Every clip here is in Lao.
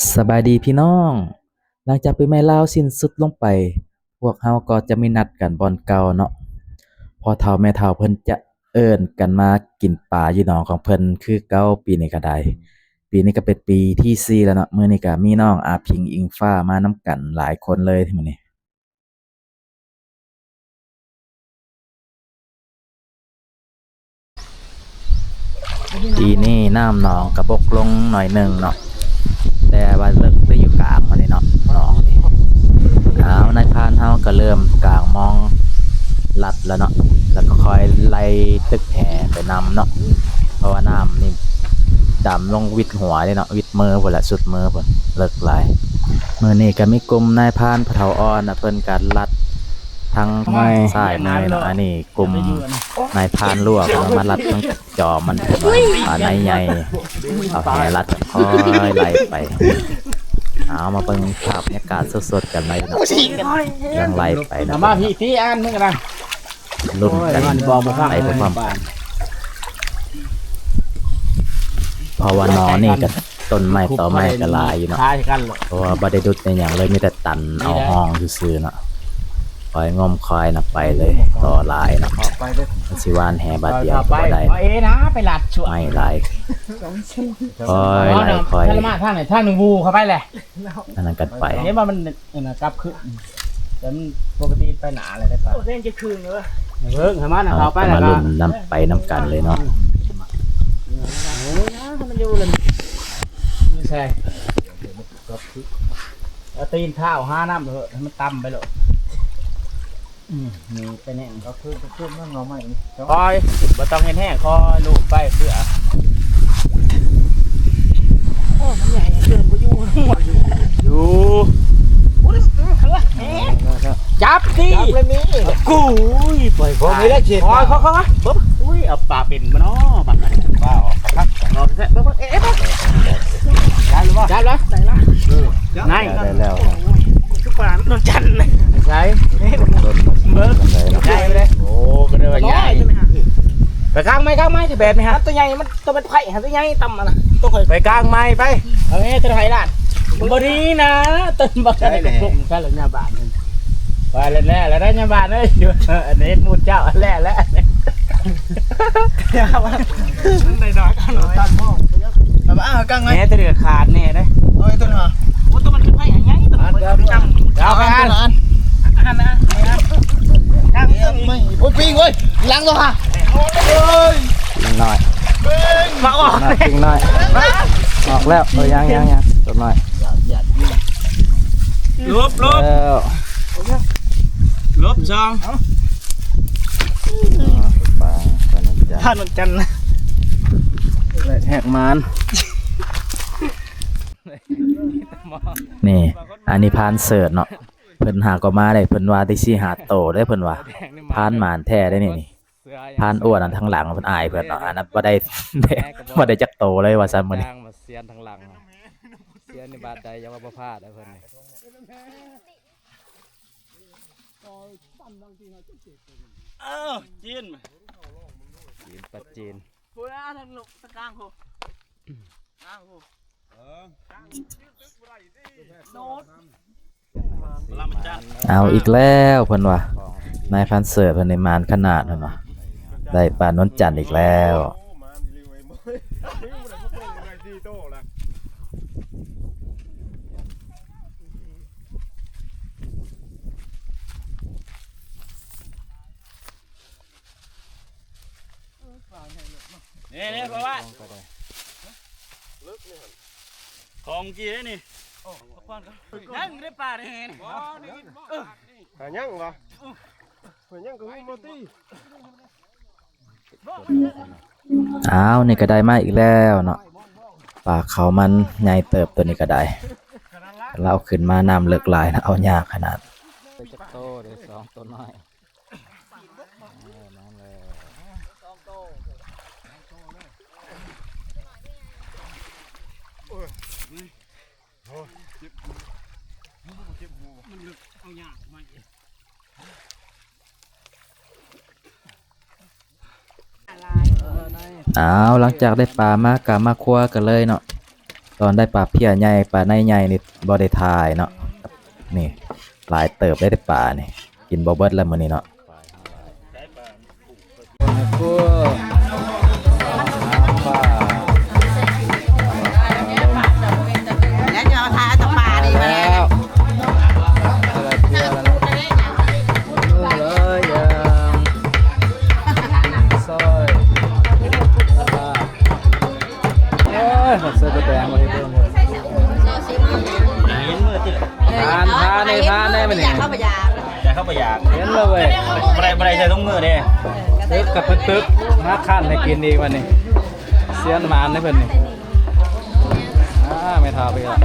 ສະບາຍດີພີ່ນ້ອງ, ຫຼັງຈາກປີໃໝ່ລາວສິ້ນສຸດລົງໄປ, ພວກເຮົາກໍຈະມີນັດກັນບ່ອນເກົ່າເນາະ. ພໍ່ເຖົ້າແມ່ເຖົ້າເພິ່ນຈະເອີ້ນກັນມາກິນປາຢູ່ໜອງຂອງເພິ່ນຄືເກົ່າ, ປີນີ້ກໍໄດ້. ປີນີ້ກໍເປັນປີທີສີ່ແລ້ວເນາະ. ມື້ນີ້ກໍມີນ້ອງອາພິງ ອິງຟ້າ ມານຳກັນຫຼາຍຄົນເລີຍມື້ນີ້. ປີນີ້ນ້ຳໜອງກະບົກລົງໜ້ອຍໜຶ່ງເນາະ, ແຕ່ວ່າເລິກໄດ້ຢູ່ກາງມັນນີ້ເນາະ ໜອງນີ້. ອ້າວ ນາຍພານເຮົາກະເລີ່ມກາງມອງລັດແລ້ວເນາະ, ແລ້ວກໍຄ່ອຍໄລ່ຕຶກແຫໄປນຳເນາະ, ເພາະວ່ານ້ຳນີ້ດຳລົງວິດຫົວເດ້ເນາະ, ວິດ ມືພຸ້ນລະ ສຸດມືພຸ້ນ, ເລິກຫຼາຍ. ມື້ນີ້ກະມີກຸ່ມນາຍພານຜູ້ເຖົ້າອ່ອນນະ, ເພິ່ນກະລັດທາງຊ້າຍມືເນາະ. ອັນນີ້ກຸ່ມນາຍພານຫຼວງເນາະ, ມາລັດທາງຈອມມັນ ປາໃນໃຫຍ່, ເອົາແຫລັດຄ່ອຍໄລ່ໄປ. ເອົາ ມາເບິ່ງພາບບັນຍາກາດສົດໆກັນເລີຍເນາະ, ກຳລັງໄລ່ໄປເນາະ. ມາພີ້ຕິ ອັນມຶງນະ ລຸ້ນກັນໄປພ້ອມໆກັນ, ເພາະວ່າໜອງນີ້ກໍຕົ້ນໄມ້ຕໍໄມ້ກໍຫຼາຍຢູ່ເນາະ, ເພາະວ່າບໍ່ໄດ້ດຸດໄດ້ຫຍັງເລີຍ, ມີແຕ່ຕັນເອົາຮ່ອງຊື່ໆເນາະ. ຄອຍງົມຄອຍນະໄປເລີຍ, ຕໍ່ຫຼາຍເນາະ, ມັນຊິຫວ່ານແຫບາດດຽວກໍບໍ່ໄດ້, ເອນະ ໄປລັດຊ່ວຍ ໄມ້ຫຼາຍ. ຄອຍໄລ່ ຄອຍ ທາງນີ້ ທາງນີ້ ວູເຂົ້າໄປແຫຼະ. ອັນນັ້ນກັນໄປ ເຫັນວ່າມັນ ອັນນັ້ນກັບຄືນ ແຕ່ມັນປົກກະຕິໄປໜ້າແລ້ວໄດ້ປະ. ໂອ້ ແຊງຈະຄືນເລີຍ ເບິ່ງໃຫ້ມັນເຂົ້າໄປແລ້ວ ມາລຸ້ນນຳ ໄປນຳກັນເລີຍເນາະ. ເອີ ມັນຢູ່ແລ້ວ ຢູ່ໃສ? ເອົາຕີນທ້າວຫານ້ຳໂລດ ໃຫ້ມັນຕ່ຳໄປໂລດ. ອືມ ນີ້ໄປແນມ ກໍຄື ກໍຄືມັນເອົາໃໝ່ ຄອຍ ບໍ່ຕ້ອງເຮັດແຮງ ຄອຍລູບໄປເພື່ອ. ໂອ້ ມັນໃຫຍ່ເກີນ ບໍ່ຢູ່ ຢູ່ ໂອ້ຍ ຈັບຕິ ຈັບແລ້ວນີ້ ກູຍ ປ່ອຍ ບໍ່ມີແລ້ວ ເຈັບ ຄອຍ ຄອຍ ຄອຍ ເບິ່ງ ອຸ້ຍ ເອົາປາເປັນບໍ່ນໍ ບັກອັນນີ້ ປາອອກຄັກ ອອກແທ້ ເບິ່ງ ເບິ່ງ ເອະ ເອະ ເບິ່ງ ຈັບແລ້ວບໍ່ ຈັບແລ້ວ ໄດ້ລະ ເອີ ໄດ້ແລ້ວ ຄືປານວນຈັນ ໃສ ເບິ່ງ ໃຫຍ່ເລີຍ ໂອ້ ກໍໄດ້ວ່າໃຫຍ່ ໄປກາງໄມ້ ກາງໄມ້ ແບບນີ້ຫາ ຕົວໃຫຍ່ ມັນ ຕົວມັນໄຜ່ຫາ ຕົວໃຫຍ່ຕ່ຳຫັ້ນນະ ຕົວຂ້ອຍ ໄປກາງໄມ້ໄປ ເອົາແນ່ ຕົວໄຜ່ລ້ານ ບໍ່ດີນະ ຕົວບັກ ໃຊ່ແຫຼະ ໃຊ່ແລ້ວ ຍາບາດ ວ່າແລ້ວ ແລ້ວ ແລ້ວ ຍາບາດເອີຍ ອັນນີ້ໝູ່ເຈົ້າ ແລ້ວ ແລ້ວ ມັນໄດ້ນ້ອຍ ເອົາໄວ້ ເອົາໄວ້ ເອົາກາງໄວ້ ແນ່ ຕົວເດືອຂາດແນ່ເດ້ ເອົາໄວ້ຕົວໜຶ່ງ ໂອ້ ຕົວມັນຂຶ້ນໄປໃຫຍ່ ຕົວມັນຂຶ້ນໄປ ເອົາໄປອັນ ອັນ ອັນ ກາງ ເອີຍ ໂອ້ຍ ປິງເວີຍ ຫຼັງຕົວຫາ ໂອ້ຍ ປິງນ້ອຍ ປິງ ມາອອກ ປີກນ້ອຍ ອອກແລ້ວ ເອີ ຍັງ ຍັງ ຍັງ ຕົວນ້ອຍ ຫຼົບ ຫຼົບ ຫຼົບສອງ ປາ ປານວນຈັນ ແຮກມານ ນີ້ ອັນນີ້ພານເສີດເນາະ ເພິ່ນຫາກໍມາໄດ້ ເພິ່ນວ່າໄດ້ສີ່ຫ້າໂຕເດ້ ເພິ່ນວ່າ ພານໝານແທ້ເດ້ນີ້ ນີ້ ພານອ້ວນອັນທາງຫຼັງເພິ່ນອາຍເພິ່ນເນາະ ອັນນັ້ນບໍ່ໄດ້ ບໍ່ໄດ້ຈັກໂຕເລີຍວ່າຊັ້ນມື້ນີ້ ສຽນທາງຫຼັງ ສຽນນີ້ບາດໃດຢ່າວ່າບໍ່ພາດເດີເພິ່ນນີ້ ເອີ ຈີນ ຈີນ ປາຈີນ ພຸ້ນນະ ທາງລູກຕະກາງພຸ້ນ ກາງພຸ້ນ ເອີ ໂດດ ເອົາອີກແລ້ວເພິ່ນວ່າ ນາຍພານເສີດເພິ່ນນີ້ໝານຂະໜາດເພິ່ນວ່າ ໄດ້ປານວນຈັນອີກແລ້ວ ນີ້ ນີ້ ເພາະວ່າ ຂອງກີ້ເດ້ນີ້ ຍັງໄດ້ປາແນ່ນີ້ ຫາຍັງວະ ຫາຍັງກໍຮູ້ບໍ່ຕິ ອ້າວ ນີ້ກໍໄດ້ມາອີກແລ້ວເນາະ ປາເຂົ້າມັນໃຫຍ່ເຕີບ ໂຕນີ້ກໍໄດ້ ລາວຂຶ້ນມານ້ຳເລິກຫຼາຍນະ ເອົາຍາກຂະໜາດ ຈັກໂຕເດ້ ສອງໂຕນ້ອຍ ເອີ ນັ້ນແຫຼະ ໂອ້ຍ ເຈັບ ມັນເລິກ ເອົາຍາກ ອ້າວ ຫຼັງຈາກໄດ້ປາມາກະມາຄົວກັນເລີຍເນາະ ຕອນໄດ້ປາເພຍໃຫຍ່ ປາໄນໃຫຍ່ນີ້ບໍ່ໄດ້ຖ່າຍເນາະ. ນີ້ຫຼາຍເຕີບເດ້ປານີ້ ກິນບໍ່ເບິດແລ້ວມື້ນີ້ເນາະ. ແລ້ວຈະເອົາທາເອົາແຕ່ປານີ້ມາແລ້ວ ເລີຍຢ່າງ ຊອຍ ໂອ້ຍ ເຂົາເຊີບະແດງບໍ່ເຮັດເບິ່ງເລີຍ. ທານ ທານເດ້ ທານເດ້ ມື້ນີ້ ຢາກເຂົ້າໄປຢາກ ຢາກເຂົ້າໄປຢາກ ເຫັນແລ້ວເວີຍ ບໍ່ໄດ້ ບໍ່ໄດ້ໃສ່ຖົງມືເດ້. ເອີ ກັບເພິ່ນຕຶກ ມາຄັ້ນໃຫ້ກິນອີກວັນນີ້ ຊຽນໝານເດ້ເພິ່ນນີ້. ອ່າ ແມ່ເຖົ້າໄປແລ້ວ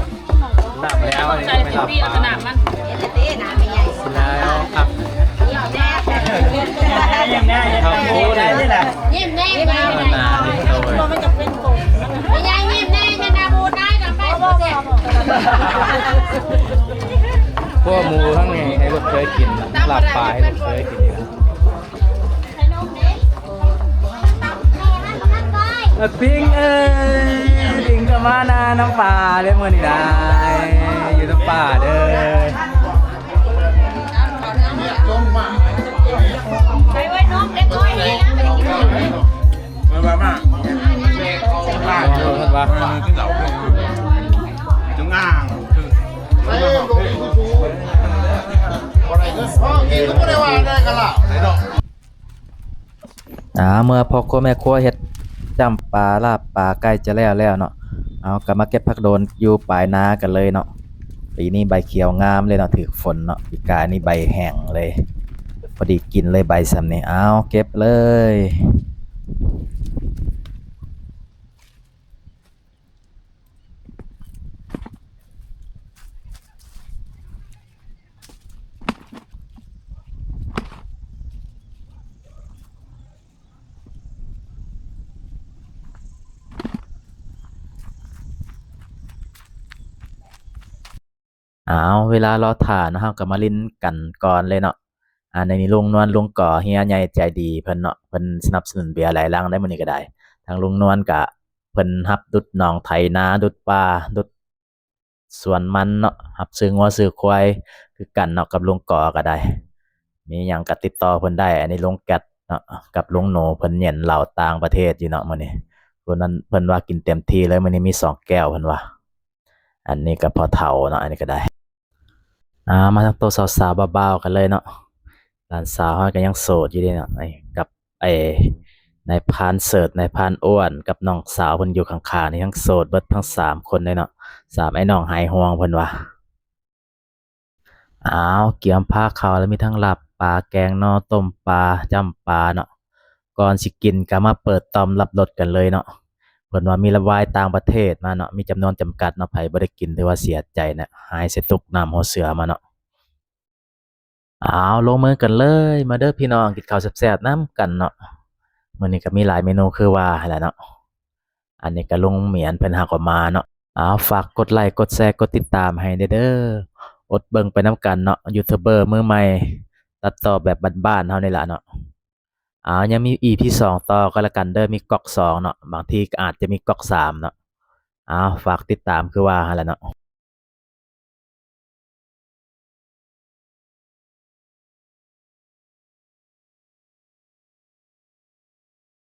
ລາບແລ້ວ ໃສ່ ແມ່ເຖົ້າ ປາ ຊິລາຍອອກຄັກ ເຖົ້າໂຄນນີ້ ຍິ້ມແນ່ ຍິ້ມແນ່ ແມ່ໃຫຍ່ຍິ້ມແນ່ ແມ່ນາບູນນາຍນຳໄປ. ພວກໝູທັງນີ້ໃຫ້ລູກເຂີຍກິນ ລາບປາໃຫ້ລູກເຂີຍກິນອີກ. ເອີ ປິງເອີຍ ປິງກໍມານານຳປາເດີ້ມື້ນີ້ນາ ຢູ່ນຳປາເດີ້. ໄປເວີ້ຍ ນ້ອງເດັກນ້ອຍນີ້ນະ ເພິ່ນວ່າມາ ເພິ່ນວ່າ ຈະງາມ ອ່າ ເມື່ອພໍ່ຄົວແມ່ຄົວເຮັດຈ້ຳປາ ລາບປາໃກ້ຈະແລ້ວແລ້ວເນາະ ເຮົາກໍມາເກັບຜັກໂດນຢູ່ປາຍນາກັນເລີຍເນາະ. ປີນີ້ໃບຂຽວງາມເລີຍເນາະ ຖືກຝົນເນາະ ປີກາຍນີ້ໃບແຫ້ງເລີຍ ພໍດີກິນເລີຍໃບສ່ຳນີ້. ເອົາ ເກັບເລີຍ. ອ້າວ ເວລາລໍຖ້າເນາະ ເຮົາກໍມາຫຼິ້ນກັນກ່ອນເລີຍເນາະ. ອັນນີ້ລຸງນວນ ລຸງກໍເຮຍໃຫຍ່ໃຈດີເພິ່ນເນາະ ເພິ່ນສະໜັບສະໜູນເບຍຫຼາຍຫຼັງໄດ໋ມື້ນີ້ກໍໄດ້. ທາງລຸງນວນກະ ເພິ່ນຮັບດຸດໜອງໄຖນາ ດຸດປ່າ ດຸດສວນມັນເນາະ ຮັບຊື້ງົວຊື້ຄວາຍຄືກັນເນາະ ກັບລຸງກໍກໍໄດ້ ມີຫຍັງກໍຕິດຕໍ່ເພິ່ນໄດ້. ອັນນີ້ລຸງແກັດເນາະ ກັບລຸງໜູ ເພິ່ນເຫງັນເຫຼົ້າຕ່າງປະເທດຢູ່ເນາະມື້ນີ້ ເພິ່ນ ເພິ່ນວ່າກິນເຕັມທີ່ເລີຍ ມື້ນີ້ມີສອງແກ້ວເພິ່ນວ່າ. ອັນນີ້ກໍພໍ່ເຖົ້າເນາະ ອັນນີ້ກໍໄດ້. ອ່າ ມາທາງໂຕສາວໆ ບ່າວໆ ກັນເລີຍເນາະ. ຫຼານສາວເຮົາກໍຍັງໂສດຢູ່ເດ້ເນາະ ກັບ ໄອ້ນາຍພານເສີດ ນາຍພານອ້ວນ ກັບນ້ອງສາວເພິ່ນຢູ່ຂ້າງໆ ນີ້ຍັງໂສດເບິດທັງສາມຄົນເດ້ເນາະ ສາມໄອ້ນ້ອງຫາຍຫ່ວງເພິ່ນວ່າ. ອ້າວ ກຽມພາເຂົ້າແລ້ວ ມີທັງລາບປາ ແກງໜໍ່ ຕົ້ມປາ ຈ້ຳປາເນາະ. ກ່ອນຊິກິນກໍມາເປີດຕ່ອມລັບລົດກັນເລີຍເນາະ. ເພິ່ນວ່າມີລະວາຍຕ່າງປະເທດມາເນາະ ມີຈຳນວນຈຳກັດເນາະ ໃຜບໍ່ໄດ້ກິນຖືວ່າເສຍໃຈນະ ຫາຍໃສ່ຕຸກນ້ຳຫົວເສືອມາເນາະ. ອ້າວ ລົງມືກັນເລີຍ ມາເດີພີ່ນ້ອງ ກິນເຂົ້າແຊບໆນຳກັນເນາະ. ມື້ນີ້ກໍມີຫຼາຍເມນູຄືວ່າຫັ້ນແຫຼະເນາະ. ອັນນີ້ກໍລຸງໝຽນເພິ່ນຫາກໍມາເນາະ. ອ້າວ ຝາກກົດໄລ ກົດແຊ ກົດຕິດຕາມໃຫ້ແດ່ເດີ ອົດເບິ່ງໄປນຳກັນເນາະ ຢູທູບເບີມືໃໝ່ ຕັດຕໍ່ແບບບ້ານໆເຮົານີ້ລະເນາະ. ອ້າວ ຍັງມີອີພີສອງຕໍ່ກໍແລ້ວກັນເດີ ມີກັອກສອງເນາະ ບາງທີກໍອາດຈະມີກັອກສາມເນາະ. ອ້າວ ຝາກຕິດຕາມຄືວ່າຫັ້ນແຫຼະເນາະ.